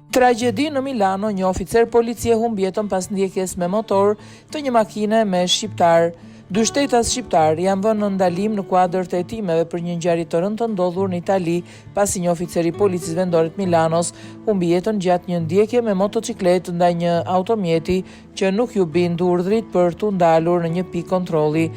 Tragjedi në Milano, një oficer policie humb jetën pas ndjekjes me motor të një makine me shqiptarë. Dy shtetas shqiptarë janë vënë në ndalim në kuadër të hetimeve për një ngjarje të rëndë të ndodhur në Itali, pasi një oficer i policisë vendore të Milanos humbi jetën gjatë një ndjekje me motoçikletë ndaj një automjeti që nuk iu bind urdhrit për t'u ndalur në një pikë kontrolli.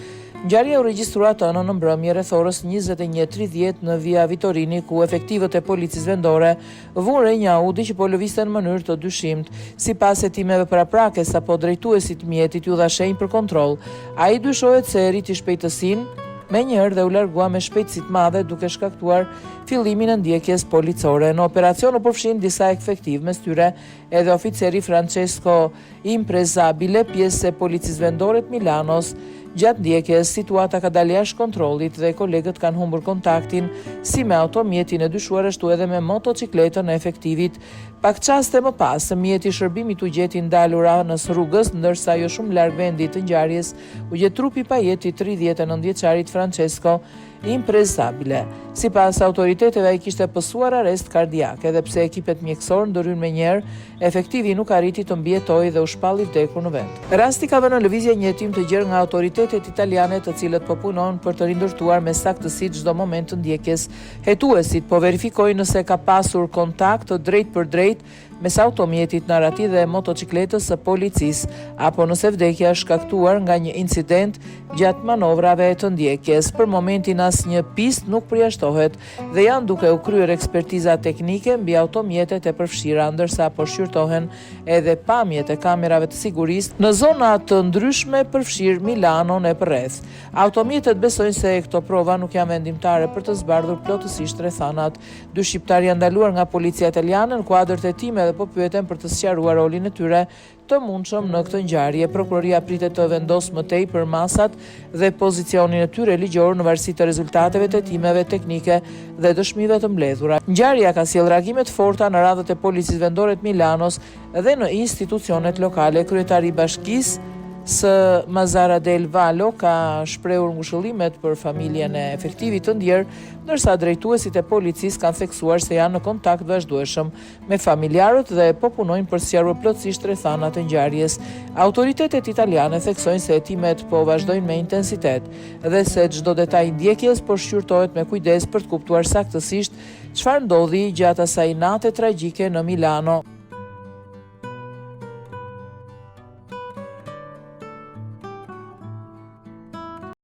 Ngjarja u regjistrua të hënën në mbrëmje rreth orës 21:30 në Via Vitorini, ku efektivët e policisë vendore vunë re një Audi që po lëvizte në mënyrë të dyshimtë. Sipas hetimeve paraprake, sapo drejtuesit të mjetit iu dha shenjë për kontroll, ai dyshohet se rriti shpejtësinë menjëherë dhe u largua me shpejtësi të madhe duke shkaktuar fillimin e ndjekjes policore. Në operacion u përfshinë disa efektivë, mes tyre Edhe oficeri Francesco Impresabile, pjesë e policisë vendore të Milanos, gjatë ndjekjes, situata ka dalë jashtë kontrollit dhe kolegët kanë humbur kontaktin si me automjetin e dyshuar ashtu edhe me motoçikletën e efektivit. Pak çaste më pas, mjeti i shërbimit u gjet i ndalur anës rrugës, ndërsa jo shumë larg vendit të ngjarjes u gjet trupi i pajetë i 39 vjeçarit Francesco Impresabile. Sipas autoriteteve ai kishte pësuar arrest kardiak, edhe pse ekipet mjekësorë ndërhynë menjëherë, efektivi nuk arriti të mbijetojë dhe u shpall i vdekur në vend. Rasti ka vënë në lëvizje një hetim të gjerë nga autoritetet italiane të cilët po punojnë për të rindërtuar me saktësi çdo moment të ndjekjes. Hetuesit po verifikojnë nëse ka pasur kontakt të drejtpërdrejtë mes automjetit në arrati dhe motoçikletës së policisë, apo nëse vdekja është shkaktuar nga një incident gjatë manovrave të ndjekjes. Për momentin asnjë pistë nuk përjashtohet dhe janë duke u kryer ekspertiza teknike mbi automjetet e përfshira, ndërsa po shqyrtohen edhe pamjet e kamerave të sigurisë në zona të ndryshme përfshirë Milanon e përreth. Autoritetet besojnë se këto prova nuk janë vendimtare për të zbardhur plotësisht rrethanat. Dy shqiptarë janë ndaluar nga policia italiane në kuadër të hetimeve dhe po pyeten për të sqaruar rolin e tyre të mundshëm në këtë ngjarje. Prokuroria pritet të vendosë më tej për masat dhe pozicionin e tyre ligjor në varësi të rezultateve të hetimeve teknike dhe dëshmive të mbledhura. Ngjarja ka sjellë reagime të forta në radhët e policisë vendore të Milanos dhe në institucionet lokale. Kryetari i bashkisë së Mazara del Vallo ka shprehur ngushëllimet për familjen e efektivit të ndjerë, ndërsa drejtuesit e policisë kanë theksuar se janë në kontakt të vazhdueshëm me familjarët dhe po punojnë për të sqaruar plotësisht rrethanat e ngjarjes. Autoritetet italiane theksojnë se hetimet po vazhdojnë me intensitet dhe se çdo detaj i ndjekjes po shqyrtohet me kujdes për të kuptuar saktësisht çfarë ndodhi gjatë asaj nate tragjike në Milano.